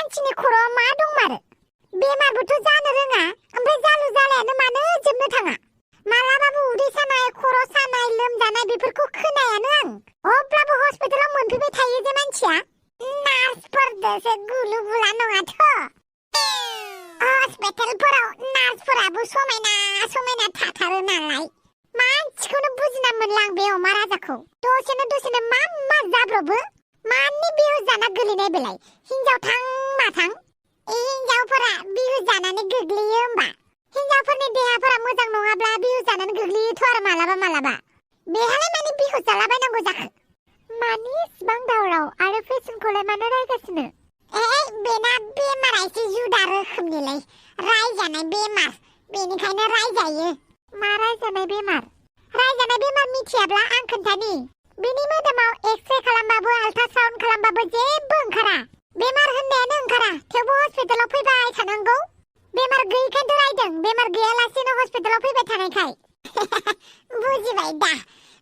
मानसिनि खर'आव मा दंमारो बेमारबोथ' जानो रोङा ओमफ्राय जालु जालायानो मानो जोबनो थाङा मालाबाबो उदै सानाय खर' सानाय लोमजानाय बेफोरखौ खोनायानो आं अब्लाबो हस्पिटालाव मोनफैबाय थायो जे मानसिया नार्सफोरदोसो गुलु गुला नङाथ' हस्पिटालफोराव नार्सफोराबो समायना समायना थाथारो नालाय मानसिखौनो बुजिना मोनला आं बे अमा राजाखौ दसेनो मा जाब्रबो मानि बिहुस जाना गोलैनाय बेलाय हिनजाव थां माथां हिनजावफोरा बिहुस जानानै गोग्लैयो होमबा हिनजावफोरनि देहाफोरा मोजां नङाब्ला बिहुस जानानै गोग्लैयोथ' आरो मालाबा बेहालाय मानि बिहुस जालाबायनांगौ जाखो मानि इसिबां दावराव आरो फेसनखौलाय मानो रायगासिनो बेना बेमारा एसे जुदा रोखोमनिलै रायजानाय बेमार बेनिखायनो रायजायो मा रायजानाय बेमार मिथियाब्ला आं खोन्थानि बिनि मोदोमाव एक्सरे खालामबाबो आल्ट्रासाउन्ड खालामबाबो जेबो ओंखारा बेमार होननायानो ओंखारा थेवबो हस्पिटालाव फैबाय थानांगौ बेमार गैयैखायनोथ' रायदों बेमार गैयालासेनो हस्पिटालाव फैबाय थानायखाय बुजिबाय दा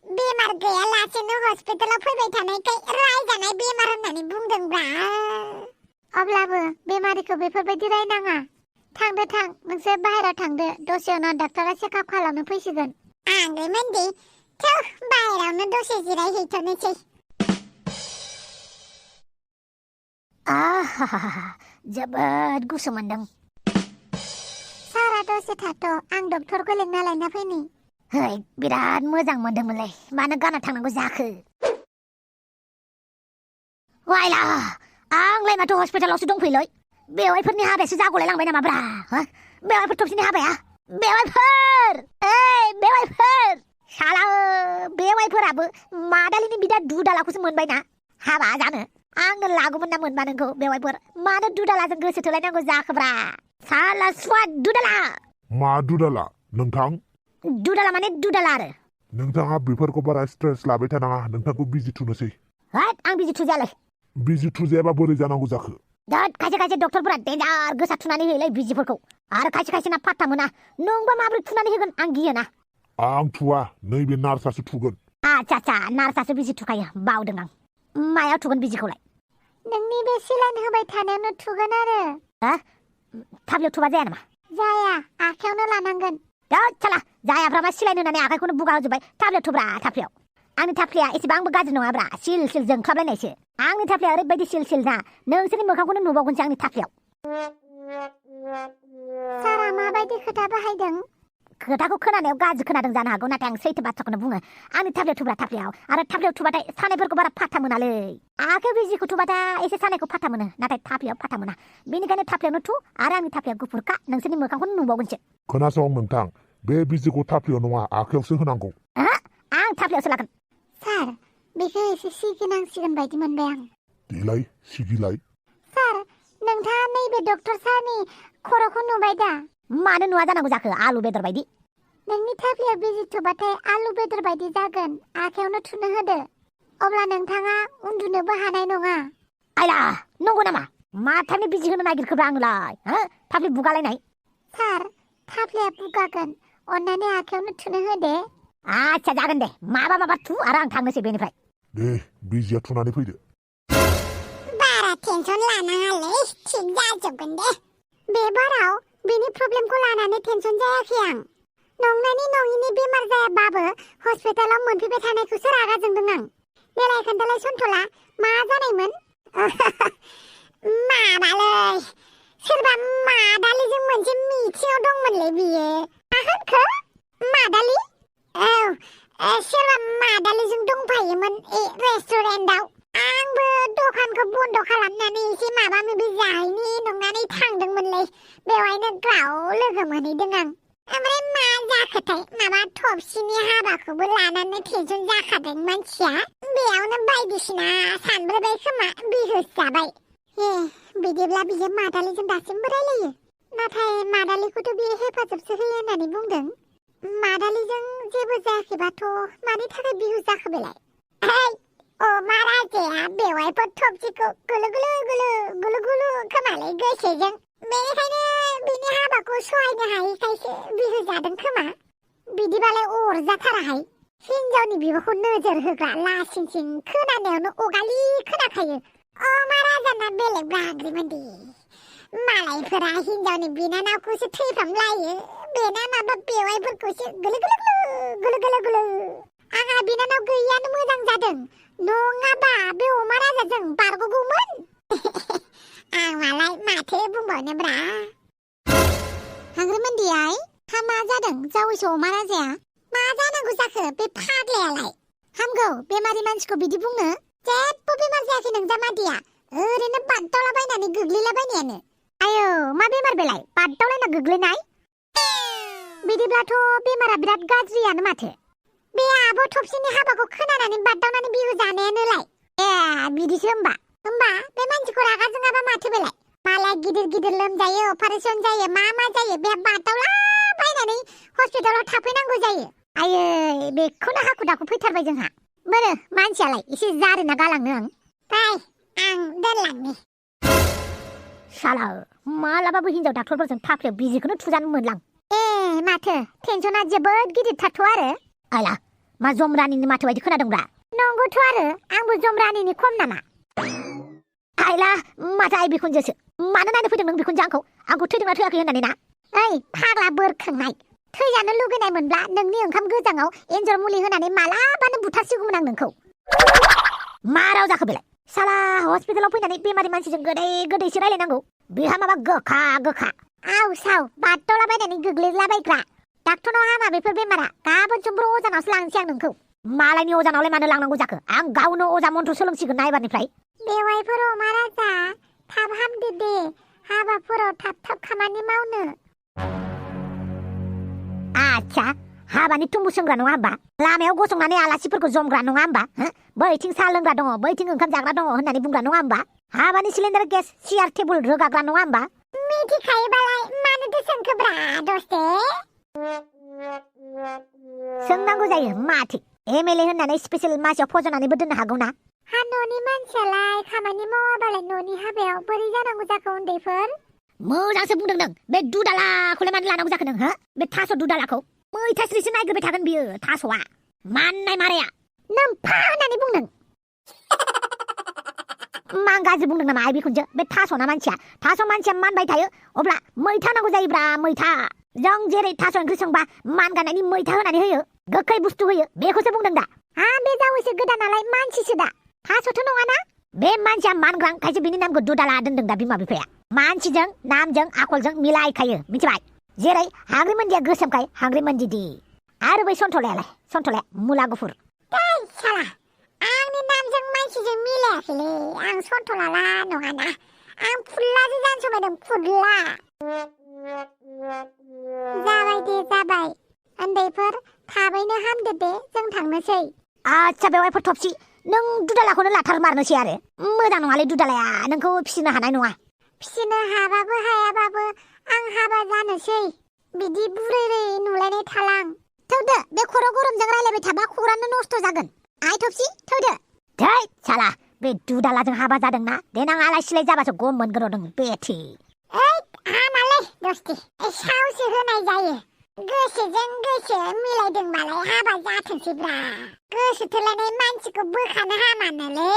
बेमार गैयालासेनो हस्पिटालाव फैबाय थानायखाय रायजानाय बेमार होननानै बुंदोंब्रा अब्लाबो बेमारिखौ बेफोरबायदि रायनाङा थांदो थां नोंसोर बाहेरायाव थांदो दसे उनाव डाक्टारा चेकआप खालामनो फैसिगोन आंलाय मोनदि थौ बाहेरायावनो दसे जिरायहैथ'नोसै जोबोद गुसु मोनदों सारा दसे थाथ' आं डक्टरखौ लेंना लायना फैनि है बिराद मोजां मोनदोंमोनलै मानो गाना थांनांगौ जाखो वाइला आंलाय माथो हस्पिटालावसो दंफैलै बेवाइफोरनि हाबायासो जागौलाय लांबाय नामाब्रा बेवाइफोर थबसिनि हाबाया बेवाइफोर साला बेवाइफोराबो मादालिनि बिदा दुदालाखौसो मोनबायना हाबा जानो आंनो लागौमोन ना मोनबा नोंखौ बेवाइफोर मानो दुदालाजों गोसो थोलायनांगौ जाखोब्रा साला स्वाद दुदाला मा दुदाला नोंथां दुदाला माने दुदाला आरो नोंथाङा बेफोरखौ बारा स्ट्रेस लाबाय थानाङा नोंथांखौ बिजि थुनोसै हाट आं बिजि थुजायालै बिजि थुजायाबा बोरै जानांगौ जाखो दाद खायसे डक्टरफोरा डेन्जार गोसा थुनानै होयोलै बिजिफोरखौ आरो खायसे ना पात्ता मोना नोंबा माबोरै थुनानै होगोन आं गियोना आं थुवा नैबे नार्सआसो थुगोन आच्छा नार्सआसो बिजि थुखायो बावदों आं मायाव थुगोन बिजिखौलाय नोंनि बे सिलाइन होबाय थानायावनो थुगोन आरो थाब्लियाव थुबा जाया नामा जाया आखायावनो लानांगोन दाद साला जायाब्रा मा सिलाइन होनानै आखाइखौनो बुगा होजोब्बाय थाब्लियाव थुब्रा थाफ्लियाव आंनि थाफ्लिया एसेबांबो गाज्रि नङाब्रा सिल जोंख्लाबलायनायसो आंनि थाफ्लिया ओरैबायदि सिल ना नोंसोरनि मोखांखौनो नुबावगोनसो आंनि थाफ्लियाव सारा माबायदि खोथा बाहायदों खोथाखौ खोनानायाव गाज्रि खोनादों जानो हागौ नाथाय आं सैथो बाथ्राखौनो बुङो आंनि थाफ्लियाव थुब्रा थाफ्लियाव आरो थाफ्लियाव थुबाथाय सानायफोरखौ बारा फाथा मोनालै आखायाव बिजिखौ थुबाथाय एसे सानायखौ फाथा मोनो नाथाय थाफ्लियाव फाथा मोना बेनिखायनो थाफ्लियावनो थु आरो आंनि थाफ्लिया गुफुरखा नोंसोरनि मोखांखौनो नुबावगोनसो खोनासं नोंथां बे बिजिखौ थाफ्लियाव नङा आखायावसो होनांगौ आं थाफ्लियावसो लागोन सार बेखौ एसे सिगिनांसिगोन बायदि मोनबाय आं देलाय सिगिलाय सार नोंथाङा नैबे डक्टर सारनि खर'खौ नुबाय दा मानो नुवा जानांगौ जाखो आलु बेदर बायदि नोंनि थाफ्लियाव बिजि थुबाथाय आलु बेदर बायदि जागोन आखायावनो थुनो होदो अब्ला नोंथाङा उन्दुनोबो हानाय नङा आइला नंगौ नामा मा टाइमनि बिजि होनो नागिरखोब्रा आंलाय थाफ्लि बुगालायनाय सार थाफ्लिया बुगागोन अन्नानै आखायावनो थुनो होदे आच्छा जागोन दे माबा थु आरो आं थांनोसै बेनिफ्राय दे बिजिया थुनानै फैदो बारा टेनसन लानाङालै थिग जाजोबगोन दे बे बाराव बेनि प्रब्लेमखौ लानानै टेनसन जायाखै आं नंनायनि नङिनि बेमार जायाबाबो हस्पिटालाव मोनफैबाय थानायखौसो रागा जोंदों आं देलाय खोन्थालाय सन्थला मा जानायमोन माबालै सोरबा मादालिजों मोनसे मिथिङाव दंमोनलै बियो मा होनखो मादालि सोरबा मादालिजों दंफायोमोन रेस्टुरेन्टआव आंबो दखानखौ बन्द खालामनानै एसे माबा माबि जाहैनि नंनानै थांदोंमोनलै बेवहायनो गाव लोगो मोनहैदों आं ओमफ्राय मा जाखोथाय माबा थबसिनि हाबाखौबो लानानै टेनसन जाखादों मानसिया बेयावनो बायदिसिना सानब्रबाय खोमा बिहुस जाबाय बिदिब्ला बियो मादालिजों दासिमबो रायलायो नाथाय मादालिखौथ' बियो हेफाजाबसो होयो होननानै बुंदों मादालिजों जेबो जायाखैबाथ' मानि थाखाय बिहुस जाखो बेलाय अमा राजाया बेवाइफोर थबसिखौ गुलु गुलु खोमालै गोसोजों बेनिखायनो बिनि हाबाखौ सहायनो हायैखायसो बिहुस जादों खोमा बिदिबालाय अरजाथाराहाय हिनजावनि बिबाखौ नोजोर होग्रा लासिंसिं खोनानायावनो अगालि खोनाखायो अमा राजा गोजाना बेलेग हाग्रिमोनदि मालायफोरा हिनजावनि बिनानावखौसो थैफ्रामलायो बेना माबा बेवाइफोरखौसो गोलो गोलो आंहा बिनानाव गैयानो मोजां जादों नङाबा बे अमा राजाजों बारग'गौमोन आं मालाय माथो बुंबावनोब्रा हाग्रिमोनदि आइ हा मा जादों जावैसो अमा राजाया मा जानांगौ जाखो बे फाग्लायालाय हामगौ बेमारि मानसिखौ बिदि बुंनो जेबो बेमार जायाखै नों जामादिया ओरैनो बाददावलाबायनानै गोग्लैलाबायनायानो आयौ मा बेमार बेलाय बाददावलायना गोग्लैनाय बिदिब्लाथ' बेमारा बिराद गाज्रियानो माथो बे आब' थबसिनि हाबाखौ खोनानानै बाददावनानै बिहु जानायानोलाय ए बिदिसो होमबा बे मानसिखौ रागा जोङाबा माथो बेलाय मालाय गिदिर लोमजायो अपारेसन जायो मा जायो बे बाददावलाबायनानै हस्पिटालाव थाफैनांगौ जायो आयै बेखौनो हाखु दाखु फैथारबाय जोंहा बोरो मानसियालाय एसे जारिना गालांनो आं फाय आं दोनलांनि साला मालाबाबो हिनजाव डाक्टरफोरजों थाफ्लियाव बिजिखौनो थुजानो मोनलां ए माथो टेनसना जोबोद गिदिरथारथ' आरो आयला मा जमरानिनि माथो बायदि खोनादोंब्रा नंगौथ' आरो आंबो जमरानिनि खम नामा आयला माथो आइ बिखुनजोसो मानो नायनो फैदों नों बिखुनजो आंखौ थैदोंना थैयाखै होननानै ना ओइ फाग्ला बोरखांनाय थैजानो लुगैनाय मोनब्ला नोंनि ओंखाम गोजाङाव एन्जर मुलि होनानै मालाबानो बुथारसिगौमोन आं नोंखौ मा राव जाखो बेलाय साला हस्पिटालाव फैनानै बेमारि मानसिजों गोदैसो रायलायनांगौ बेहा माबा गोखा आव साव बाददावलाबायनानै गोग्लैलाबायग्रा डाक्टरनाव हामा बेफोर बेमारा गाबोन समफोर अजानावसो लांसै आं नोंखौ मालायनि अजानावलाय मानो लांनांगौ जाखो आं गावनो अजा मन्त्र सोलोंसिगोन ना एबारनिफ्राय बेवाइफोर अमा राजा थाब हामदो दे हाबाफोराव थाब खामानि मावनो आच्छा हाबानि थुम्बु सोंग्रा नङा होमबा लामायाव गसंनानै आलासिफोरखौ जमग्रा नङा होमबा बैथिं साहा लोंग्रा दङ बैथिं ओंखाम जाग्रा दङ होननानै बुंग्रा नङा होमबा हाबानि सिलिन्डार गेस सियार टेबुल रोगाग्रा नङा होमबा मिथिखायोबालाय मानोथो सोंखोब्रा दस्ते सोंनांगौ जायो माथो एमएलए होननानै स्पेसियेल मासियाव फज'नानैबो दोननो हागौ ना हा न'नि मानसियालाय खामानि मावाबालाय न'नि हाबायाव बोरै जानांगौ जाखो उन्दैफोर मोजांसो बुंदों नों बे दुदालाखौलाय मानो लानांगौ जाखो नों बे थास' दुदालाखौ मैथास्रिसो नायग्रोबाय थागोन बियो थास'आ माननाय माराया नों फा होननानै बुंदों मा गाज्रि बुंदों नामा आइ बिखुनजो बे थास'ना मानसिया मानबाय थायो अब्ला मैथा नांगौ जायोब्रा मैथा जों जेरै थास' ओंख्रि संबा मानगानायनि मैथा होनानै होयो गोखै बुस्थु होयो बेखौसो बुंदों दा बे जावैसो गोदानालाय मानसिसो दा थास'थ' नङाना बे मानसिया मानग्रां खायसे बिनि नामखौ दुदाला दोनदों दा बिमा बिफाया मानसिजों नामजों आखलजों मिलायखायो मिथिबाय जेरै हाग्रिमोनदिया गोसोमखाय हाग्रिमोनदिदि आरो बै सन्थलाया मुला गुफुर साला आंनि नामजों मानसिजों मिलायाखैलै आं सन्थलाला नङाना आं फुल्लासो जानो समायदों फुल्ला जाबाय उन्दैफोर थाबैनो हामदो दे जों थांनोसै आच्छा बेवाइफोर थबसि नों दुदालाखौनो लाथारमारनोसै आरो मोजां नङालै दुदालाया नोंखौ फिसिनो हानाय नङा फिसिनो हाबाबो हायाबाबो आं हाबा जानोसै बिदि बुरै नुलायनाय थालां थौदो बे खर' गरमजों रायलायबाय थाबा खरानो नस्थ' जागोन आइ थबसि थौदो थै साला बे दुदालाजों हाबा जादोंना देनां आलाय सिलाय जाबासो गम मोनग्रोदों बेथि हामालै दस्ति सावसो होनाय जायो गोसोजों गोसो मिलायदोंबालाय हाबा जाथोंसैब्रा गोसो थोलायनाय मानसिखौ बोखानो हामानोलै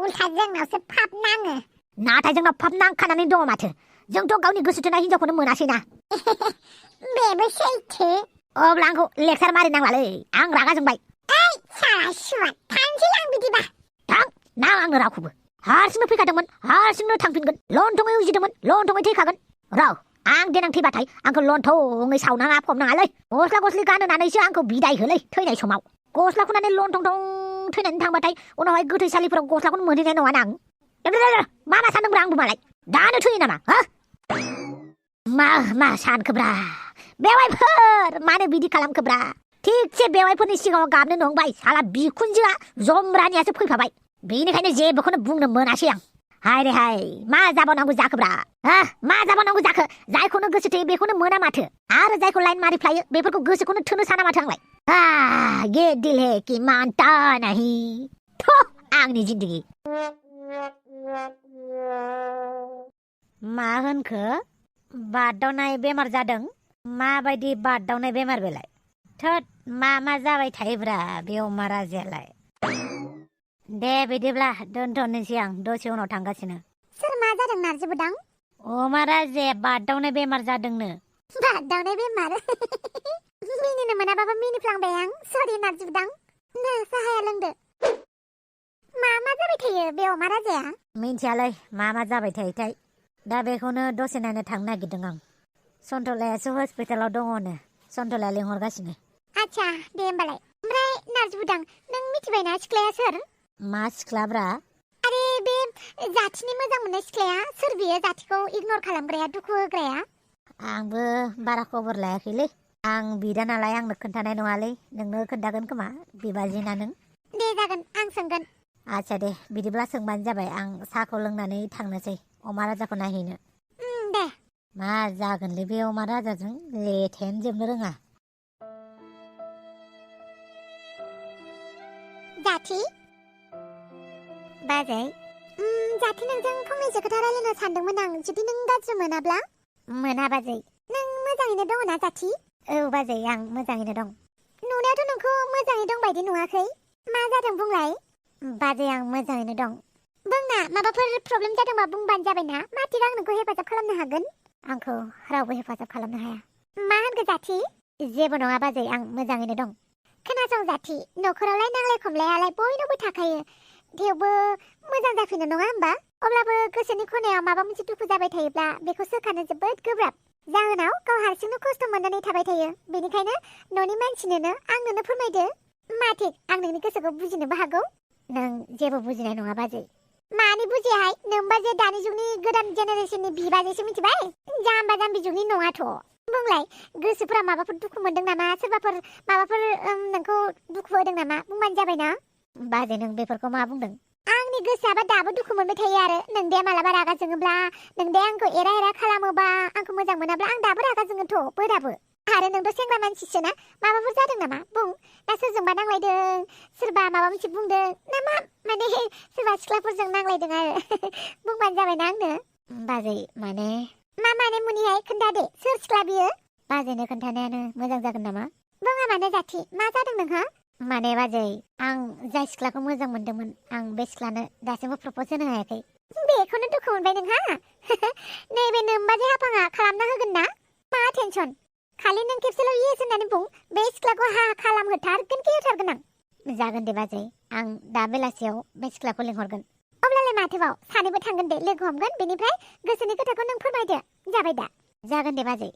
उल्था जोंनावसो फाप नाङो नाथाय जोंनाव फाप नांखानानै दङ माथो जोंथ' गावनि गोसो थोनाय हिनजावखौनो मोनासैना बेबो सैथो अब्ला आंखौ लेक्सार मारिनांलालै आं रागा जोंबाय साला सुवाद थांसै आं बिदिबा थां नां आंनो रावखौबो हारसिंनो फैखादोंमोन हारसिंनो थांफिनगोन लन्थङै उजिदोंमोन लन्थङै थैखागोन राव आं देनां थैबाथाय आंखौ लन्थङै सावनाङा फबनाङालै गस्ला गानहोनानैसो आंखौ बिदाय होलै थैनाय समाव गस्ला खुनानै लन्थं थैनानै थांबाथाय उनावहाय गोथैसालिफोराव गस्लाखौनो मोनहैनाय नङा आं मा सानदोंब्रा आंबो मालाय दानो थैयो नामा मा सानखोब्रा बेवाइफोर मानो बिदि खालामखोब्रा थिगसे बेवाइफोरनि सिगाङाव गाबनो नंबाय साला बिखुनजोआ जमरानियासो फैफाबाय बेनिखायनो जेबोखौनो बुंनो मोनासै आं हाय रे हाय मा जाबावनांगौ जाखोब्रा मा जाबावनांगौ जाखो जायखौनो गोसो थोयो बेखौनो मोना माथो आरो जायखौ लाइन मारिफ्लायो बेफोरखौ गोसोखौनो थोनो साना माथो आंलाय ये दिल है कि मानता नहीं थो आंनि जिन्दगि मा होनखो बाददावनाय बेमार जादों माबायदि बाददावनाय बेमार बेलाय थोद मा जाबाय थायोब्रा बे अमा राजायालाय दे बिदिब्ला दोनथ'नोसै आं दसे उनाव थांगासिनो सोर मा जादों नारजि बुदां? अमा राजाया बादावनाय बेमार जादोंनो। बादावनाय बेमार मिनिनो मोनाबाबो मिनिफ्लांबाय आं। सरि नारजि बुदां। नो साहाया लोंदो। मा जाबाय थायो बे अमा राजाया? मिन्थियालै मा जाबाय थायोथाय। दा बेखौनो दसे नायनो थांनो नागिरदों आं। सन्थलायासो हस्पिटालाव दङनो। सन्थलाया लिंहरगासिनो। आच्छा दे होमबालाय। ओमफ्राय नारजि बुदां नों मिथिबायना सिख्लाया सोर? मा सिख्लाब्रा? आरे बे जाथिनि मोजां मोननाय सिख्लाया सोर बियो जाथिखौ इगनर खालामग्राया दुखु होग्राया? आंबो बारा खबर लायाखैलै। आं बिदा नालाय आंनो खोन्थानाय नङालै। नोंनो खोन्थागोन खोमा बिबाजैना नों। दे जागोन आं सोंगोन। आच्छा दे बिदिब्ला सोंबानो जाबाय। आं साहाखौ लोंनानै थांनोसै अमा राजाखौ नायहैनो। दे। मा जागोनलै बे अमा राजाजों लेथेन जोबनो रोङा। जाथि बाजै जाथि नोंजों फंनैसो खोथा रायलायनो सानदोंमोन आं जुदि नों गाज्रि मोनाब्ला। मोना बाजै। नों मोजाङैनो दङ ना जाथि? औ बाजै आं मोजाङैनो दं। नुनायावथ' नोंखौ मोजाङै दं बायदि नुवाखै। मा जादों बुंलाय? बाजै आं मोजाङैनो दं। बुंना माबाफोर प्रब्लेम जादोंबा बुंबानो जाबायना। मा थिग आं नोंखौ हेफाजाब खालामनो हागोन। आंखौ रावबो हेफाजाब खालामनो हाया। मा होनखो जाथि? जेबो नङा बाजै आं मोजाङैनो दं। खोनासं जाथि न'खरावलाय नांलाय खमलायालाय बयनावबो थाखायो। थेवबो मोजां जाफिनो नङा होमबा? अब्लाबो गोसोनि खनायाव माबा मोनसे दुखु जाबाय थायोब्ला बेखौ सोखानो जोबोद गोब्राब। जाहोनाव गाव हारसिंनो खस्थ' मोननानै थाबाय थायो। बेनिखायनो न'नि मानसिनोनो आंनोनो फोरमायदो। मा थिग आं नोंनि गोसोखौ बुजिनोबो हागौ। नों जेबो बुजिनाय नङा बाजै। मानि बुजियाहाय? नोंबा जे दानि जुगनि गोदान जेनेरेसननि बिबाजैसो मिथिबाय। जाम्बा जाम्बि जुगनि नङाथ'। बुंलाय गोसोफोरा माबाफोर दुखु मोनदों नामा? सोरबाफोर माबाफोर नोंखौ दुखु होदों नामा? बुंबानो जाबायना। बाजै नों बेफोरखौ मा बुंदों? आंनि गोसोआबा दाबो दुखु मोनबाय थायो आरो नोंदाया मालाबा रागा जोङोब्ला, नोंदाया आंखौ एरा एरा खालामोबा, आंखौ मोजां मोनाब्ला आं दाबो रागा जोङोथ' बोराबो। आरो नोंथ' सेंग्रा मानसिसो ना। माबाफोर जादों नामा? बुं। ना सोरजोंबा नांलायदों, सोरबा माबा मोनसे बुंदों नामा? माने सोरबा सिख्लाफोरजों नांलायदों आरो बुंबानो जाबायना आंनो। बाजै माने मा माने मुनिहाय खोन्थादे सोर सिख्ला बियो? बाजैनो खोन्थानायानो मोजां जागोन नामा? बुङा मानो जाथि मा जादों नोंहा? माने बाजै आं जाय सिख्लाखौ मोजां मोनदोंमोन आं बे सिख्लानो दासिमबो प्रप'ज होनो हायाखै। बेखौनो दुखु मोनबाय नोंहा? नैबे नोम्बाजै हाफाङा खालामना होगोन ना? मा टेनसन? खालि नों खेबसेल' येस होननानै बुं। बे सिख्लाखौ हा खालामहोथारगोन कि होथारगोन आं। जागोन दे बाजै आं दा बेलासियाव बे सिख्लाखौ लिंहरगोन। अब्लालाय माथोबाव सानैबो थांगोन दे लोगो हमगोन। बेनिफ्राय गोसोनि खोथाखौ नों फोरमायदो। जाबाय दा? जागोन दे बाजै।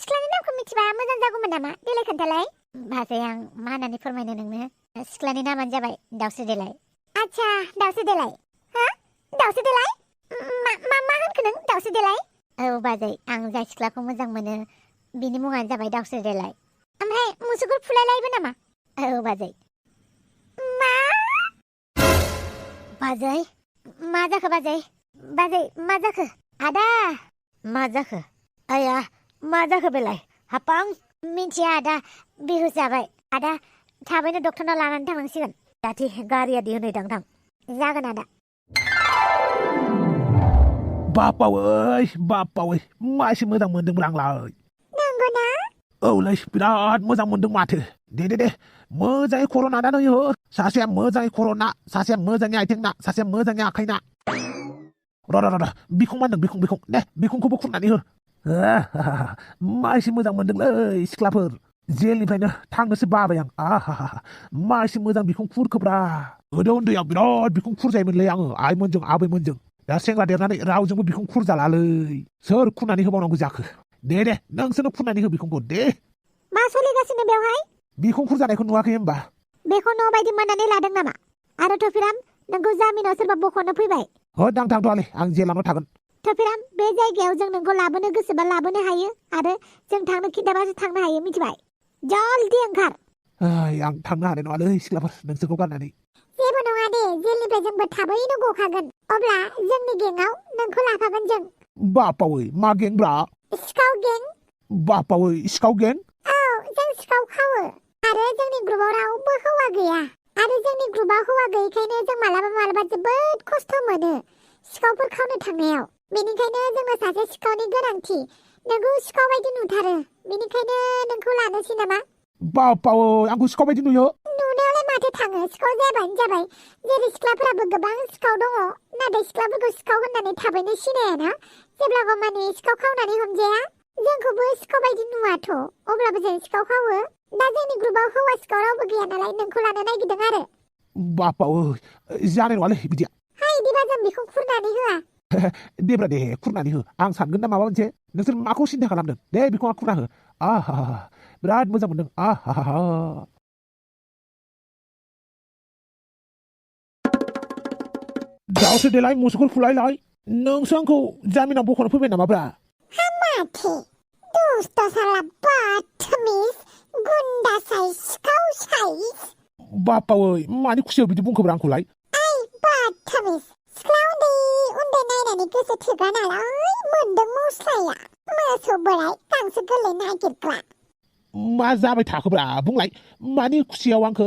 सिख्लानि नामखौ मिथिबा मोजां जागौमोन नामा? देलाय खोन्थालाय। बाजै आं मा होननानै फोरमायनो नोंनो? सिख्लानि नामानो जाबाय दावस्रि देलाय। आच्छा दावस्रि देलाय। हा दावस्रि देलाय? मा होनखो नों दावस्रि देलाय? औ बाजै आं जाय सिख्लाखौ मोजां मोनो बिनि मुङानो जाबाय दावस्रि देलाय। ओमफ्राय मुसुगुर फुलायलायबो नामा? औ बाजै। मा? बाजै मा जाखो बाजै? बाजै मा जाखो? आदा मा जाखो? आया मा जाखो बेलाय? हापां मिन्थिया आदा बिहुस जाबाय। आदा थाबैनो डक्टरनाव लानानै थांनांसिगोन। जाथि गारिया दिहुनहैदां थां। जागोन आदा। बापावै बापावै मा एसे मोजां मोनदोंमोन आंलाय। नंगौना? औलै बिराद मोजां मोनदों माथो। दे मोजाङै खर' नानानै हो। सासेया मोजाङै खर' ना, सासेया मोजाङै आथिं ना, सासेया मोजाङै आखाइ ना। र' बिखुं मा होनदों बिखुं दे बिखुंखौबो खुरनानै हो। मा एसे मोजां मोनदोंलै सिख्लाफोर। जेलनिफ्रायनो थांनोसो बाबाय आं। मा एसे मोजां बिखुं खुरखोब्रा। गोदो उन्दैयाव बिराद बिखुं खुरजायोमोनलै आङो आइमोनजों आबैमोनजों। दा सेंग्रा देरनानै रावजोंबो बिखुं खुरजालालै। सोर खुरनानै होबावनांगौ जाखो? दे नोंसोरनो खुरनानै हो बिखुंखौ दे। मा सोलिगासिनो बेवहाय? बिखुं खुरजानायखौ नुवाखै होमबा? बेखौ न' बायदि मोननानै लादों नामा? आरो थफिराम नोंखौ जामिनाव सोरबा बख'नो फैबाय। आं थांथ'वालै आं जेलावनो थागोन। थफिराम बे जायगायाव जों नोंखौ लाबोनो गोसोबा लाबोनो हायो आरो जों थांनो खिन्थाबासो थांनो हायो मिथिबाय? जल्दि ओंखार। आं थांनो हानाय नङालै सिख्लाफोर नोंसोरखौ गारनानै। जेबो नङा दे जेलनिफ्राय जोंबो थाबैनो गखागोन। अब्ला जोंनि गेंआव नोंखौ लाफागोन जों। बापावै मा गेंब्रा? सिखाव गें। बापावै सिखाव गें? औ जों सिखाव खावो आरो जोंनि ग्रुपाव रावबो हौवा गैया। आरो जोंनि ग्रुपाव हौवा गैयैखायनो जों मालाबा जोबोद खस्थ' मोनो सिखावफोर खावनो थांनायाव। बेनिखायनो जोंनो सासे सिखावनि गोनांथि। नोंखौ सिखाव बायदि नुथारो। बेनिखायनो नोंखौ लानोसै नामा? बापाव आंखौ सिखाव बायदि नुयो नुनायावलाय माथो थाङो सिखाव जाबानो जाबाय जेरै सिख्लाफोराबो गोबां सिखाव दङ नाथाय सिख्लाफोरखौ सिखाव होननानै थाबैनो सिनायाना जेब्लाबो माने सिखाव खावनानै हमजाया जोंखौबो सिखाव बायदि नुवाथ' अब्लाबो जों सिखाव खावो दा जोंनि ग्रुपाव हौवा सिखाव रावबो गैया नालाय नोंखौ लानो नागिरदों आरो बापाव जानाय नङालै बिदिया हाय बिदिबा जों बेखौ खुरनानै होआ देब्रा दे खुरनानै हो आं सानगोन ना माबा मोनसे नोंसोर माखौ सिन्था खालामदों दे बेखौ आं खुरना हो आहा बिराद मोजां मोनदों आहा दावसो देलाय मुसुखौ फुलायलाय नोंसो आंखौ जामिनाव बख'नो फैबाय नामाब्रा माथो दुस्त साला बदतमिज गुन्दा साइज सिखाव साइज बापावै मानि खुसियाव बिदि बुंखोब्रा आंखौलाय बदतमिज सिख्ला उन्दै उन्दै नायनानै गोसो थोग्रा नालाय मोनदों मस्लाया मोसौ बोराय गांसो गोरलै नागिरग्रा मा जाबाय थाखोब्रा बुंलाय मानि खुसियाव आंखो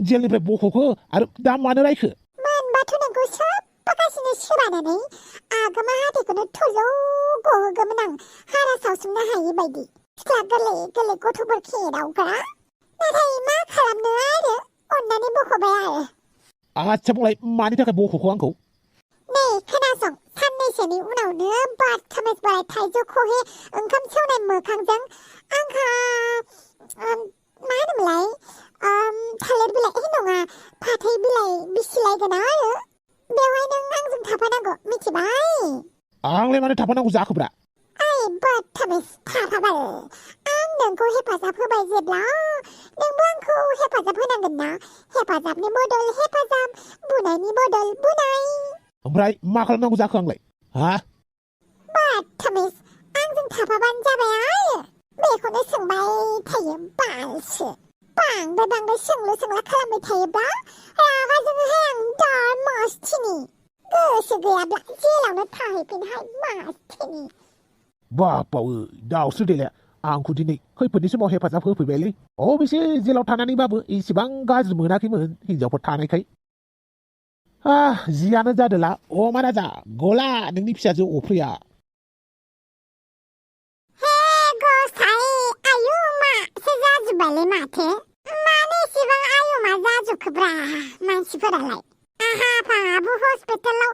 जेलनिफ्राय बख'खो आरो दा मानो रायखो मोनबाथ' नोंखौ सोबबागासिनो सोरानानै आगोमा हाथैखौनो थुलौ गहोगौमोन आं हारा सावसुमनो हायि बायदि सिख्ला गोरलै गोरलै गथ'फोर खेदावग्रा नाथाय मा खालामनो आरो अननानै बख'बाय आरो आच्छा बुंलाय मानि थाखाय बख'खो आंखौ नै खोनासं साननैसोनि उनावनो बदतमिज बोराय थाइजौ खहे ओंखाम सेवनाय मोखांजों आंहा मा होनोमोनलाय थालिर बिलाइ नङा फाथै बिलाइ बिसिलायगोन आरो बेवहाय नों आंजों थाफानांगौ मिथिबाय आंलाय मानो थाफानांगौ जाखोब्रा ओइ बदतमिज थाफाबाल आं नोंखौ हेफाजाब होबाय जेब्ला नोंबो आंखौ हेफाजाब होनांगोन ना हेफाजाबनि बदल हेफाजाब बुनायनि बदल बुनाय ओमफ्राय मा खालामनांगौ जाखो आंलाय हा बदतमिज आंजों थाफाबानो जाबाय आरो बेखौनो सोंबाय थायो बालसो बांद्राय सोंलु सोंला खालामबाय थायोब्ला रागा जोङोहाय आं दार मासथिनि गोसो गैयाब्ला जेलावनो थाहैफिनहाय मासथिनि बापावै दावसो देलाय आंखौ दिनै खैफोदनि समाव हेफाजाब होफैबायलै अबेसे जेलाव थानानैबाबो एसेबां गाज्रि मोनाखैमोन हिनजावफोर थानायखाय जियानो जादोला अमा राजा गला नोंनि फिसाजो अफ्रिया हे गसाइ आयुमासो जाजोब्बायलै माथो मानो एसेबां आयुमा जाजोबखोब्रा मानसिफोरालाय आहा फाहाबो हस्पिटालाव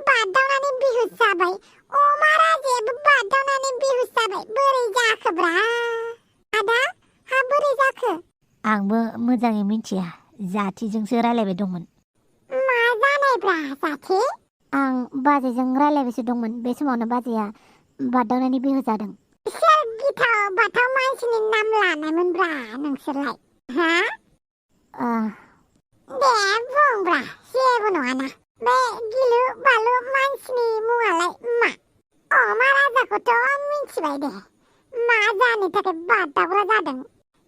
बादावनानै बिहुस जाबाय अमा राजायाबो बादावनानै बिहुस जाबाय बोरै जाखोब्रा आदा हा बोरै जाखो आंबो मोजाङै मिथिया जाथिजोंसो रायलायबाय दंमोन मा जानायब्रा जाथि आं बाजैजों रायलायबायसो दंमोन बे समावनो बाजैया बादावनानै बिहु जादों सोर गिथाव बाथाव मानसिनि नाम लानायमोनब्रा नोंसोरलाय हा दे बुंब्रा जेबो नङाना बे गिलु बालु मानसिनि मुङालाय मा अमा राजाखौथ' मिथिबाय दे मा जानो थाखाय बादावग्रा जादों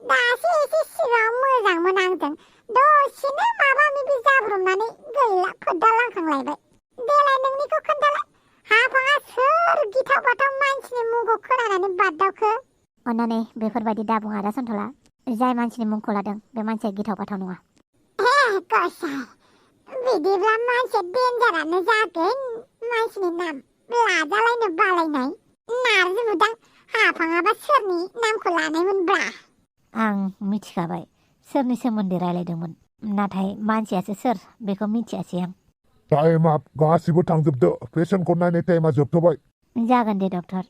दासो एसे सिगाङाव मोजांमोन आंजों दसेनो माबा माबि जाब्रबनानै गैला फोदालांखांलायबाय देलाय नोंनिखौ खोन्थालाय हाफाङा सोर गिथाव बाथाव मानसिनि मुंखौ खोनानानै बादावखो अन्नानै बेफोरबायदि दाबुं आदा सन्थला जाय मानसिनि मुंखौ लादों बे मानसिया गिथाव बाथाव नङा गसाइ बिदिब्ला मानसिया डेन्जारानो जागोन मानसिनि नाम लाजालायनो बालायनाय नारजि बुदां हाफाङाबा सोरनि नामखौ लानायमोनब्रा आं मिथिखाबाय सोरनि सोमोन्दै रायलायदोंमोन नाथाय मानसियासो सोर बेखौ मिथियासै आं टाइमआ गासिबो थांजोबदो पेसेन्टखौ नायनाय टाइमआ जोबथ'बाय जागोन दे डक्टर